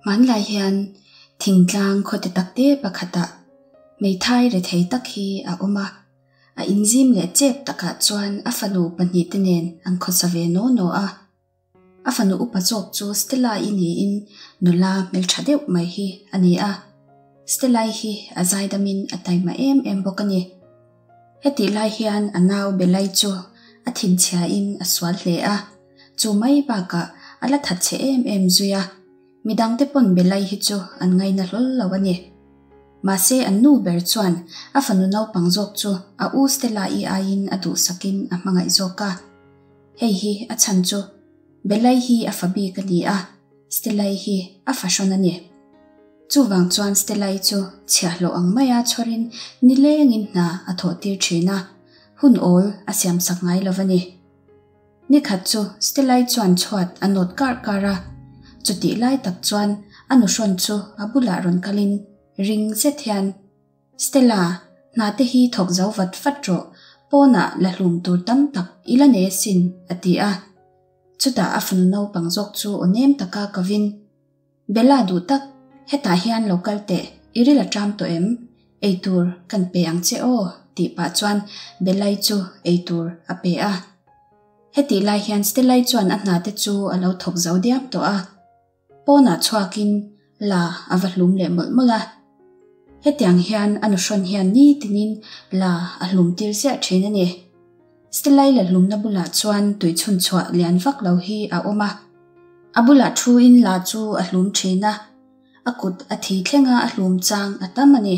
Hmanlai hian thingtlang khaw te tak te pakhatah hmeithai rethei tak hi a awm a, a inzim leh chep takah chuan a fanu pahnihte nen an khawsa ve naw naw a. A fanu upa zawk chu Stella-i niin nula hmeltha deuh mai hi a ni a. Stella-i hi a zaidamin a taima em em bawk a ni. Hetih lai hian a nau Belai chu a thinchhiain a sual hle a, chu mai bakah a la that chhe em em zui a, midangte pawn Belai hi chu an ngaina hlawl lo a ni. Mahse an nu ber chuan a fanu naupang zawk chu a u Stella-i aiin a duhsakin a hmangaih zawk a. Hei hi a chhan chu Belai hi a fa bik a ni a, Stella-i hi a fa hrawn a ni. Chuvang chuan Stella-i chu chhiahhlawh ang maia chhawrin nilengin hna a thawh tir thin a, hun awl a siamsak ngai lo a ni. Nikhat chu Stella-i chuan chhuat a nawt kar kar a, chutih lai tak chuan a nuhrawn chu a bulah rawn kalin ring zet hian, Stella, hna te hi thawk zo vat vat rawh, pawnah la hlum tur tam tak i la nei asin, a ti a. Chutah a fanu naupang zawk chu aw nem taka kovin, Bella duh tak, hetah hian lo kal teh, i ril a ṭam tawh em? Ei tur kan pe ang che aw, tih pah chuan Bella-i chu ei tur a pe a. Hetih lai hian Stella-i chuan a hna te chu a lo thawk zo diam tawh a. Pawnah chhuakin la a va hlum leh mawlh mawlh a. Hetiang hian a nuhrawn hian nitinin la a hlum tir ziah thin a ni. Stella-i la hlumna bulah chuan tui chhun chhuah lian vak lo hi a awm a. A bulah thuin la chu a hlum thin a, a kut a thi thlenga a hlum chang a tam a ni.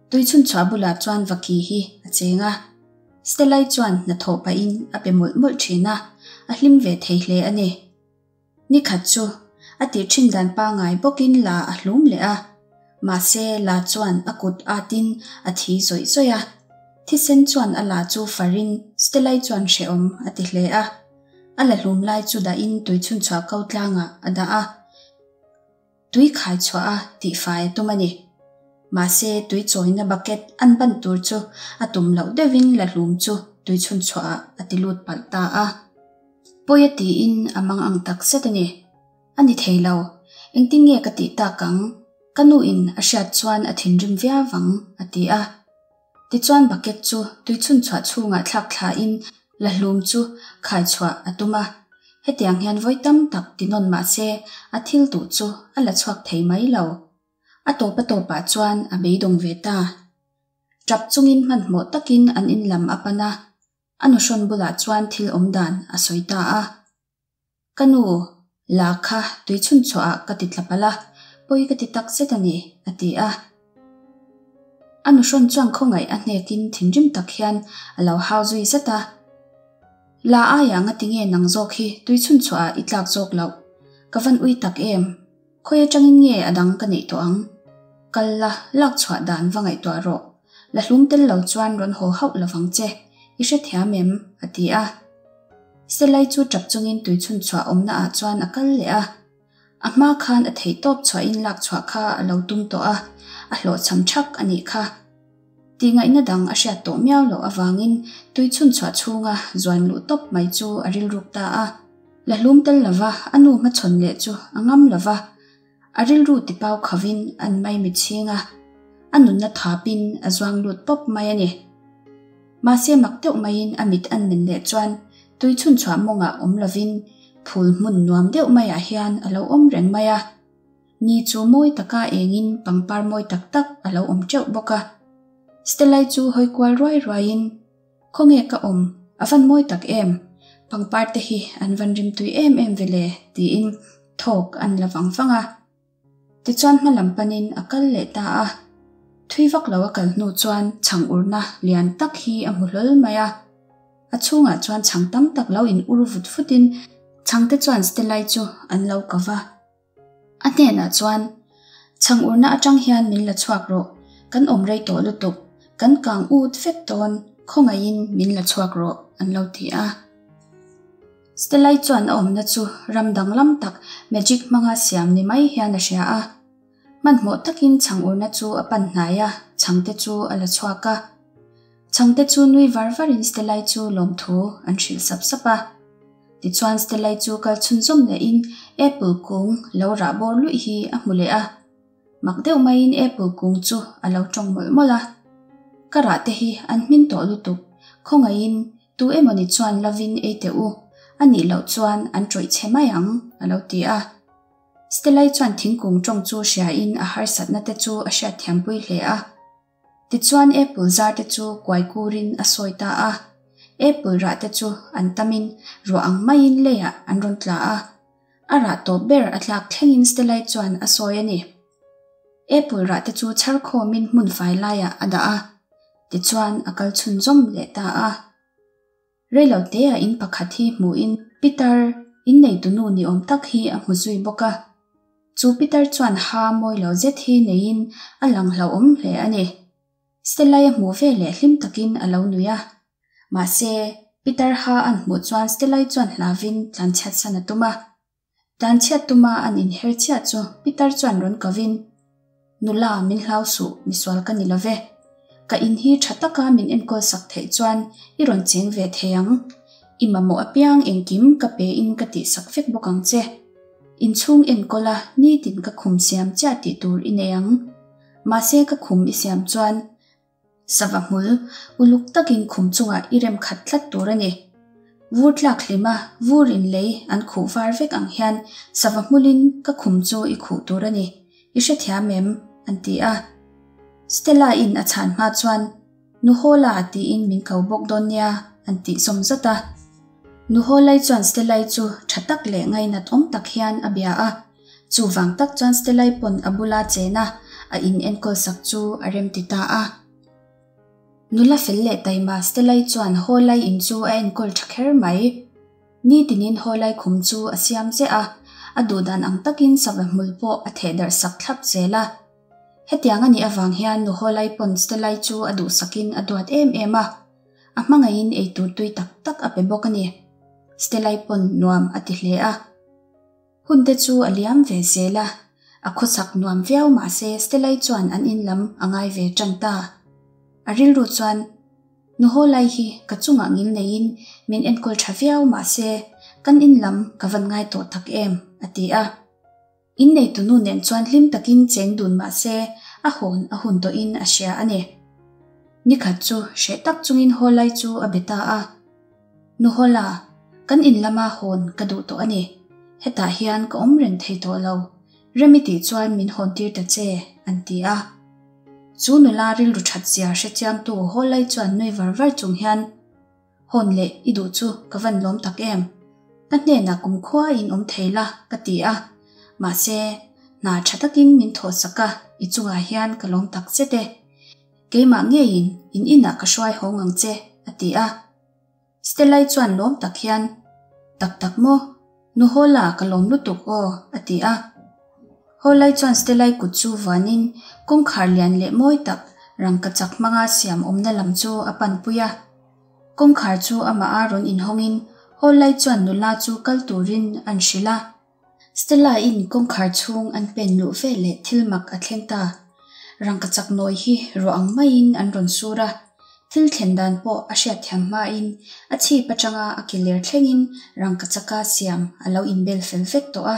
Tui chhun chhuah bulah chuan vaki hi a cheng a. Stella-i chuan hnathawh pahin a pe mawlh mawlh thin a, a hlim ve thei hle a ni. Ni khat chu a tih thin dan pangai bawkin la a hlum leh a, mahse la chuan a kut atin a thi zawih zawih a. Thisen chuan a la chu farin Stella-i chuan hrehawm a ti hle a. A la hlum lai chu dahin tuichhunchhuah ko tlangah a dah a. Tui khai chhuah a tihfai a tum a ni. Mahse, tui chawina bucket an ban tur chu a tum loh deuhin la hlum chu tui chhun chhuah ah a ti lut palh ta a. Pawi a tiin a mang ang tak zet a ni. A ni thei lo. Engtin nge ka tih tak ang? Ka nu in a hriat chuan a thinrim viau ang, a ti a. Tichuan bucket chu tui chhun chhuah chhungah thlak thlain la hlum chu khai chhuah a tum a. Hetiang hian vawi tam tak ti nawn mah se a thil duh chu a la chhuak thei mai lo. A tawp a tawpah chuan a beidawng ve ta. Tap chungin hmanhmawh takin an in lam a pan a, a nuhrawn bulah chuan thil awm dan a sawi ta a. Ka nu, la kha tui chhun chhuahah ka ti tla palh a, pawi ka ti tak zet a ni, a ti a. A nuhrawn chuan khawngaih a hnekin thinrim tak hian a lo hau zui zat a. La aiah nga tinge nang zawk hi tui chhun chhuahah i tlak zawk loh? Ka van ui tak em? Khawi atangin nge a dang ka neih tawh ang? Kal la, lak chhuah dan va ngaihtuah rawh. La hlum tel lo chuan rawn haw hauh lovang che, i hrethiam em? a ti a. Selai chu tap chungin tui chhun chhuah awmna ah chuan a kal leh a. A hma khan a theih tawp chhuahin lak chhuah kha a lo tum tawh a, a hlawhchham thak a nih kha. Tihngaihna dang a hriat tawh miau loh avangin tui chhun chhuah chhunga zuan luh tawp mai chu a rilruk ta a. La hlum tel lova a nu hmachhawn leh chu a ngam lova, a rilru tipau khovin an maimi chhing a, a nunna thapin a zuang lut pawp mai a ni. Mahse mak deuh maiin a mit an men leh chuan tui chhun chhuah mawngah awm lovin phul hmun nuam deuh maiah hian a lo awm reng mai a. Ni chu mawi taka engin pangpar mawi tak tak a lo awm teuh bawk a. Stella-i chu hawi kual ruai ruaiin, Khawnge ka awm? A van mawi tak em? Pangpar te hi an van rimtui em em ve le? tiin thawk an la vang vang a. Tichuan hma lam panin a kal leh ta a. Thui vak lo a kal hnu chuan chhang urna lian tak hi a hmu hlawl mai a. A chhungah chuan chhang tam tak lo in ur vut vutin chhangte chuan Stella-i chu an lo ko va. A hnenah chuan, Chhang urna atang hian min la chhuak rawh, kan awm rei tawh lutuk, kan kang ut vek dawn, khawngaihin min la chhuak rawh, an lo ti a. Stella-i chuan a awmna chu ram danglam tak magic hmanga siam ni mai hian a hria a. Hmanhmawh takin chhang urna chu a pan hnai a, chhangte chu a la chhuak a. Chhangte chu nui var varin Stella-i chu lawmthu an hrilh sap sap a. Tichuan Stella-i chu kal chhunzawm lehin apple kung lo rah bawr luih hi a hmu leh a. Mak deuh maiin apple kung chu a lo tawng mawlh mawlh a. Ka rah te hi an hmin tawh lutuk, khawngaihin tu emawni chuan lovin ei teh u, a nih loh chuan an tawih chhe mai ang, a lo ti a. Stella-i chuan thingkung tawng chu hriain a harsatna te chu a hriatthiampui hle a. Tichuan apple zar te chu kuai kurin a sawi ta a. Apple rah te chu an tamin ruah ang maiin leiah an rawn tla a. A rah tawp ber a tlak thlengin Stella-i chuan a sawi a ni. Apple rah te chu chhar khawmin hmun fai laiah a dah a. Tichuan a kal chhunzawm leh ta a. Reilo tea in pakhat hi hmuhin Peter inneitunu ni awm tak hi a hmu zui bawk a. Chu Peter chuan ha mawi lo zet hi neiin a lang hlauhawm hle a ni. Stella-i a hmuh ve leh hlim takin a lo nui a. Mahse, Peter ha an hmuh chuan Stella-i chuan hlavin tlanchhiat san a tum a. Tlanchhiat tuma an inher chiah chu Peter chuan rawn kovin, Nula, min hlau suh, misual ka ni lo ve. Ka in hi tha taka min enkawl sak theih chuan i rawn cheng ve thei ang. I mamawh apiang engkim ka pe in ka tihsak vek bawk ang che. Inchhung enkawl a nitin ka khum siam chiah tih tur i nei ang. Mahse ka khum i siam chuan sava hmul uluk takin khum chungah i rem khat tlat tur a ni. Vur tlak hlima vur in lei an khuh var vek ang hian sava hmulin ka khum chu i khuh tur a ni. I hrethiam em? an ti a. Stella in a chhan hma chuan Nu Hawla tiin min ko bawk dawn nia an tih zawm zat a. Nu Hawlai chuan Stella-i chu tha tak leh ngainat awm tak hian a bia a. Chuvang tak chuan Stella-i pawn a bula chena a in enkawl sak chu a rem ti ta a. Nula fel leh taima Stella-i chuan Hawlai in chu a enkawl tha kher mai. Nitinin Hawlai khum chu a siam ziah a, a duhdan ang takin sava hmul pawh a thehdarh sak thlap zel a. Hetiang a nih avang hian nu Hawlai pawn Stella-i chu a duhsakin a duat em em a. A hmangaihin eitur tui tak tak a pe bawk a ni. Stella-i pawn nuam a ti hle a. Hun te chu a liam ve zel a, a khawsak nuam viau mahse Stella-i chuan an in lam a ngai ve tan ta. A rilru chuan, Nu Hawlai hi ka chungah ngil neiin min enkawl tha viau mahse kan in lam ka van ngai tawh tak em, a ti a. Inneitu nu nen chuan hlim takin cheng dun mah se a hawn a hun tawhin a hria a ni. Nikhat chu hreh tak chungin Hawlai chu a be ta a. Nu Hawla, kan in lama hawn ka duh tawh a ni. Hetah hian ka awm reng thei tawh lo. Rem i tih chuan min hawn tir ta che, an ti a. Chu nula rilru that zia hrechiangtu Hawlai chuan nui var var chung hian, Hawn leh i duh chu ka van lawm tak em? Ka hnenah kumkhua in awm thei la ka ti a, mahse hna tha takin min thawh sak a, i chungah hian ka lawm tak zet e. Keimah ngeiin in inah ka hruai hawng ang che a ti a. Stella-i chuan lawm tak hian, Tak tak maw? Nu Hawla ka lawm lutuk aw a ti a. Hawlai chuan Stella-i kut chu vuanin kawngkhar lian leh mawi tak rangkachak hmanga siam awmna lam chu a panpui a. Kawngkhar chu amah a rawn inhawngin Hawlai chuan nula chu kal turin an hrilh a. Stella-in kawngkhar chhung an pen luh veleh thil mak a thleng ta. Rangkachak nawi hi ruah ang maiin an rawn sur a. Thil thlen dan pawh a hriatthiam hmain a chhip atanga a ke ler thlengin rangkachaka siam a lo inbel fel vek tawh a.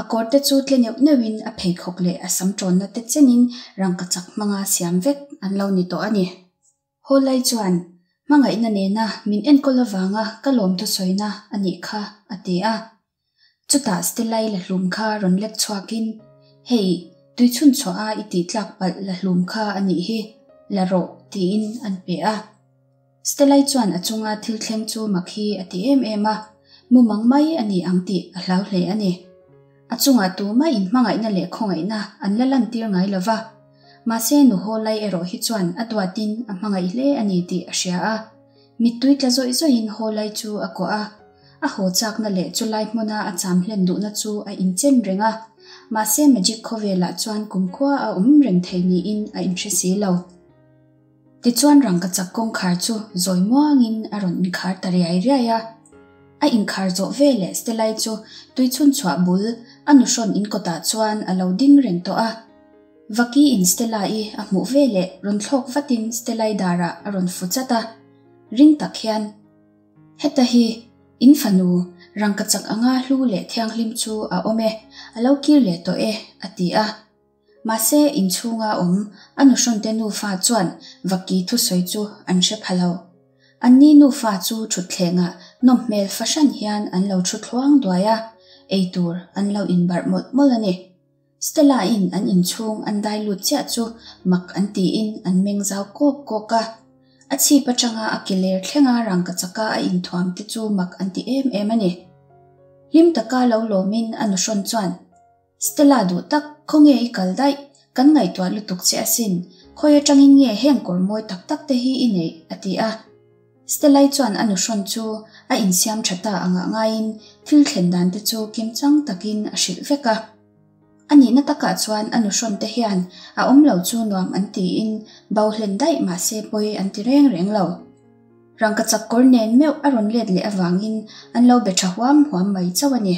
A kawr te chu tle neuh neuhin a pheikhawk leh a sam tawnna te chenin rangkachak hmanga siam vek an lo ni tawh a ni. Hawlai chuan, Hmangaihna nena min enkawl avanga ka lawmthu sawina a nih kha, a ti a. Chutah Stella-i la hlum kha rawn lek chhuakin, Hei, tui chhun chhuah a i tih tlak palh la hlum kha a nih hi, la rawh, tiin an pe a. Stella-i chuan a chunga thil thleng chu mak hi a ti em em a, mumang mai a ni ang tih a hlau hle a ni. A chungah tumah in hmangaihna leh khawngaihna an la lantir ngai lo va. Mahse nu Hawlai erawh hi chuan a duatin a hmangaih hle a ni tih a hria a. Mittui tla zawih zawihin Hawlai chu a kuah a. A haw chakna leh chulai hmuna a cham hlen duhna chu a inchen reng a. Mahse Magic khawvelah chuan kumkhua a awm reng thei niin a inhre si lo. Tichuan rangkachak kawngkhar chu zawi muangin a rawn inkhar ta riai riai a. A inkhar zawh veleh Stella-i chu tui chhun chhuah bul a nuhrawn in kawtah chuan a lo ding reng tawh a. Vaki-in Stella-i a hmuh veleh rawn thlawk vatin Stella-i darah a rawn fu chat a. Ring tak hian, Heta hi in fanu. Rangkachak anga hlu leh thianghlim chu a awm e, a lo kir leh tawh e, a ti a. Mahse, inchhunga awm a nuhrawnte nufa chuan Vaki thusawi chu an hre pha lo. Anni nufa chu thutthlengah nawm hmel fahran hian an lo thu thluang duai a, eitur an lo inbarh mawlh mawlh a ni. Stella-in an inchhung an dai lut chiah chu mak an tiin an meng zau kawk kawk a. A chhip atanga a ke ler thlenga rangkachaka a inthuam te chu mak an ti em em a ni. Hlim taka lo lawmin a nuhrawn chuan, Stella duh tak, khawnge i kal daih? Kan ngaihtuah lutuk che asin, khawi atangin nge heng kawr mawi tak tak te hi i neih? a ti a. Stella-i chuan a nuhrawn chu a insiam tha ta angah ngaiin thil thlen dan te chu kimchang takin a hrilh vek a. A nihna takah chuan a nuhrawn te hian a awm lo chu nuam an tiin bo hlen daih mahse pawi an ti reng reng lo. Rangkachak kawr nen meuh a rawn let leh avangin an lo be tha huam huam mai chauh a ni.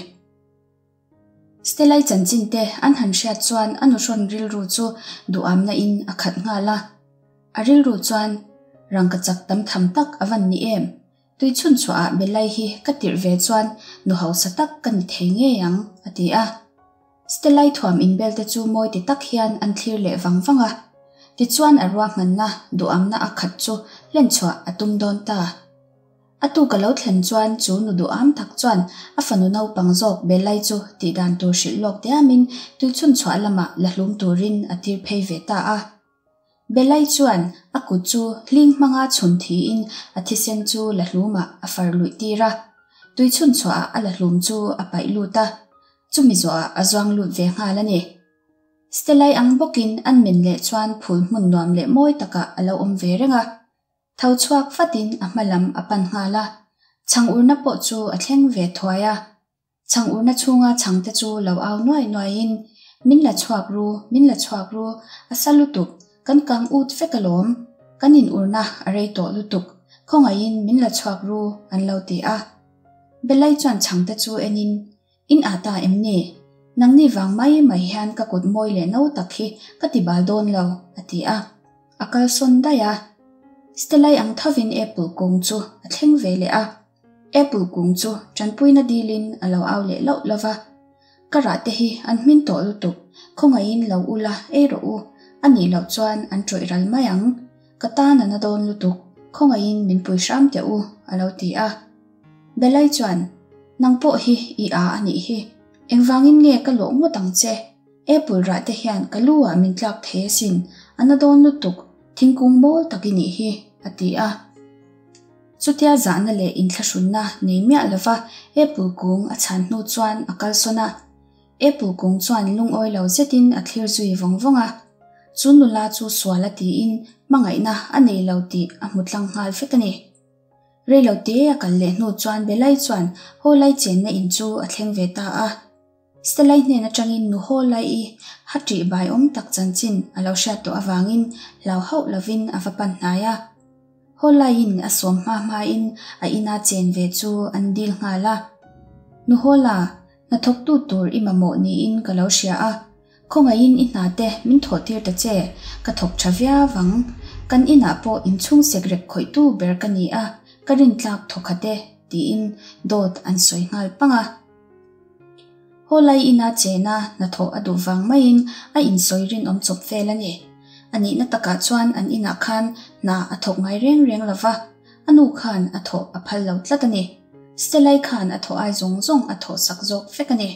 Stella-i chanchin te an han hriat chuan a nuhrawn rilru chu duhamna in a khat nghal a. A rilru chuan rangkachak tam tham tak a van ni em? Tui chhun chhuahah Bellai hi ka tirh ve chuan nu hausa tak ka ni thei ngei ang, a ti a. Stella-i thuam inbel te chu mawi ti tak hian an thlir leh vang vang a. Tichuan a ruahmanna duhamna a khat chu hlen chhuah a tum dawn ta. A tuk a lo thlen chuan chu nu duham tak chuan a fanu naupang zawk Bellai chu tihdan tur hrilh lawk diamin tui chhun chhuah lamah la hlum turin a tir phei ve ta a. Belai chuan a kut chu hling hmanga chhun thiin a thisen chu la hlumah a far luih tir a, tui chhun chhuahah a la hlum chu a paih lut a, chumi zawhah a zuang lut ve nghal a ni. Stellai ang bawkin an men leh chuan phul hmun nuam leh mawi takah a lo awm ve reng a. Tho chhuak vatin a hma lam a pan nghal a, chhang urna pawh chu a thleng ve thuai a. Chhang urna chhunga chhangte chu lo au nuai nuaiin, Min la chhuak ru, min la chhuak ru, a sa lutuk, kan kang ut vek alawm, kan in urna a rei tawh lutuk, khawngaihin min la chhuak ru, an lo ti a. Belai chuan chhangte chu enin, In ah ta em ni? Nangni vang mai mai hian ka kut mawi leh no tak hi ka ti bal dawn lo, a ti a. A kalsawn daih a. Stelai ang thovin apple kung chu a thleng ve leh a. Apple kung chu tanpuina dilin a lo au leh loh lo va. Ka rah te hi an hmin tawh lutuk, khawngaihin lo ula ei rawh u, a nih loh chuan an tawih ral mai ang. Ka tan a na dawn lutuk, khawngaihin min pui hram teh u, a lo ti a. Belai chuan, Nang pawh hi i â a nih hi, engvangin nge ka lawh ngawt ang che? Apple rah te hian ka lu ah min tlak thei asin, a na dawn lutuk, thingkung mawl tak i nih hi, a ti a. Chutia zahna leh inthlahrunna nei miah lova Apple kung a chhan hnu chuan a kalsawn a. Apple kung chuan lungawi lo zetin a thlir zui vawng vawng a. Chu nula chu sual a tiin hmangaihna a nei lo tih a hmu tlang nghal vek a ni. Rei lo te a kal leh hnu chuan Belai chuan haw lai chenna in chu a thleng ve ta a. Stelai hnen atangin nu haw lai i ha ṭih bai awm tak chanchin a lo hriat tawh avangin hlau hauh lovin a va pan hnai a. Haw laiin a sawm hma hmain a ina chen ve chu an dil nghal a. Nu haw la, hnathawktu tur i mamawh niin ka lo hria a, khawngaihin i hna te min thawh tir ta che, ka thawk tha viau ang. Kan inah pawh inchhung sekrek khawihtu ber ka ni a, ka rintlak thawkhat e, tiin dawt an sawi nghal pang a. Haw lai ina chena hnathawh a duh vang maiin a insawi rinawm chawp vel a ni. A nihna takah chuan an inah khan hna a thawk ngai reng reng lo va, a nu khan a thawh a phal lo tlat a ni. Stellai khan a thawh ai zawng zawng a thawh sak zawk vek a ni.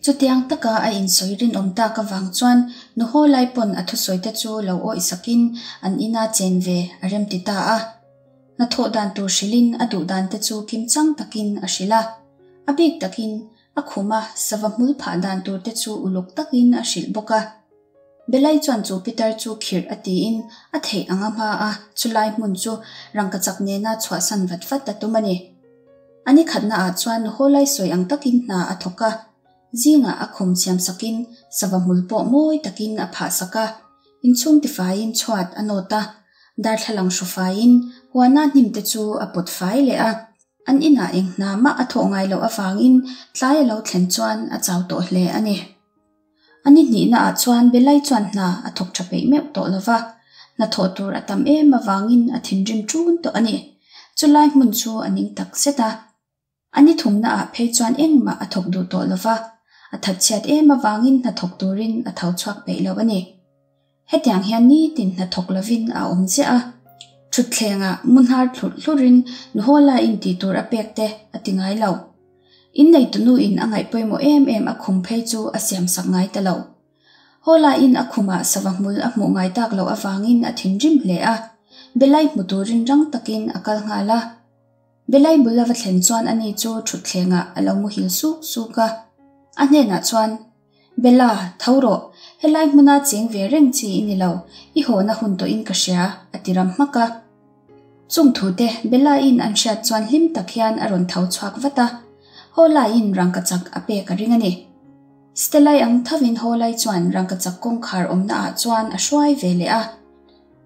Chutiang taka a insawi rinawm tak avang chuan nu haw lai pawn a thusawite chu lo awih sakin an ina chen ve a remti ta a. Hnathawh dan tur hrilhin a duh dan te chu kimchang takin a hrilh a. A bik takin a khuma sava hmul phah dan tur te chu uluk takin a hrilh bawk a. Belai chuan chu pitar chu khirh a tiin a theih ang a hma a, chulai hmun chu rangkachak nena chhuahsan vat vat a tum a ni. A ni khatnaah chuan hawlai sawi ang takin hna a thawk a. Zingah a khum siam sakin sava hmul pawh mawi takin a phah sak a. Inchhung tifaiin chhuat a nawt a, darthlalang hru faiin huana hnim te chu a pawt fai leh a. An inah eng hna mah a thawh ngai loh avangin tlai a lo thlen chuan a chau tawh hle a ni. A ni hnihnaah chuan Belai chuan hna a thawk tha peih meuh tawh lo va, hna thawh tur a tam em avangin a thinrim ṭun tawh a ni. Chulai hmun chu a ning tak zet a. A ni thumnaah phei chuan engmah a thawk duh tawh lo va, a thatchhiat em avangin hnathawk turin a tho chhuak peih lo a ni. Hetiang hian nitin hnathawk lovin a awm chiah a. Thutthlengah mu hnar thlurh hlurin nuhawla in tih tur a pek te a ti ngai lo. Inneitunuin a ngaih pawimawh em em a khum phei chu a siamsak ngai ta lo. Hawlaiin a khumah sava hmul a hmuh ngai tak loh avangin a thinrim hle a, Belai hmu turin rang takin a kal nghal a. Belai bul a va thlen chuan ani chu thutthlengah a lo muhil suk suk a. A hnenah chuan, Bella, tho rawh, helai hmuna cheng ve reng chi i ni lo, i hawna hun tawhin ka hria, a ti ram hmak a. Chung thute Bella-in an hriat chuan hlim tak hian a rawn tho chhuak vat a, Hawlaiin rangkachak a pek a ring a ni. Stellai ang thovin Hawlai chuan rangkachak kawngkhar awmna ah chuan a hruai ve leh a.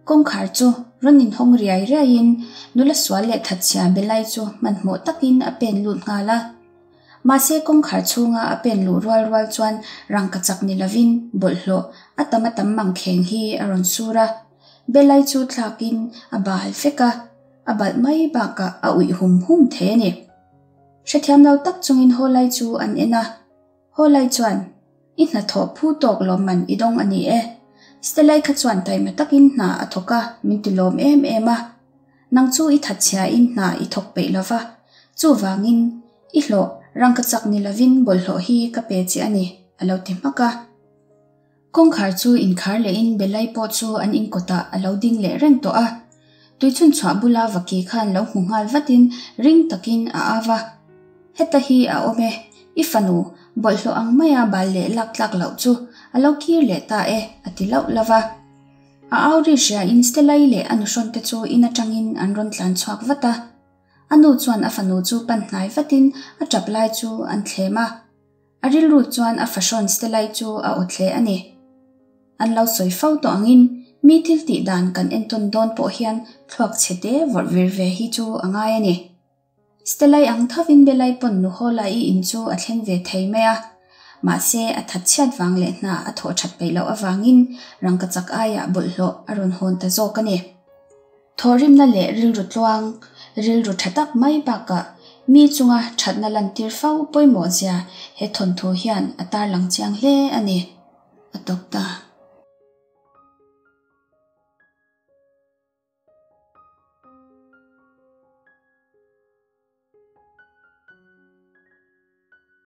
Kawngkhar chu rawn inhawng riai riaiin nula sual leh thatchhia Bellai chu hmanhmawh takin a pen lut nghal a. Mahse kawngkhar chhunga a pen luh rual rual chuan rangkachak ni lovin bawlhhlawh a tam a tam mangkheng hi a rawn sur a. Bellai chu thlakin a bal vek a, a balh mai bakah a uih hum hum thei a ni. Hrethiam lo tak chungin Hawlai chu an en a. Hawlai chuan, I hnathawh phu tawk lawmman i dawng a ni e. Stellai kha chuan taima takin hna a thawk a, min ti lawm em em a. Nang chu i thatchhiain hna i thawk peih lo va, chuvangin i hlawh rangkachak ni lovin bawlhhlawh hi ka pe che a ni, a lo ti hmak a. Kawngkhar chu inkhar lehin Belai pawh chu an inkawtah a lo ding leh reng tawh a. Tuichhunchhuah bula vaki khan lo hmu nghal vatin ring takin a au a. Heta hi a awm e, i fanu bawlhhlawh ang maia bal leh lak tlak loh chu a lo kir leh ta e, a ti lauh lauh va. A au ri hriain Stella-i leh a nuhrawnte chu in atangin an rawn tlan chhuak vat a. A nu chuan a fanu chu pan hnai vatin a tap lai chu an thlem a. A rilru chuan a fahrawn Stellai chu a awt hle a ni. An lo sawi fo tawh angin mi thil tih dan kan entawn dawn pawh hian thluak chhe te vawrh vir ve hi chu a ngai a ni. Stellai ang thovin Belai pawn nu Hawla-i in chu a thleng ve thei mai a. Mahse a that chhiat vang leh hna a thawh that peih loh avangin rangkachak aiah bawlhhlawh a rawn hawn ta zawk a ni. Thawhrimna leh rilru tluang, rilru tha tak mai bakah mi chunga thatna lantir fo pawimawh zia he thawnthu hian a tarlang chiang hle a ni. A tawp ta.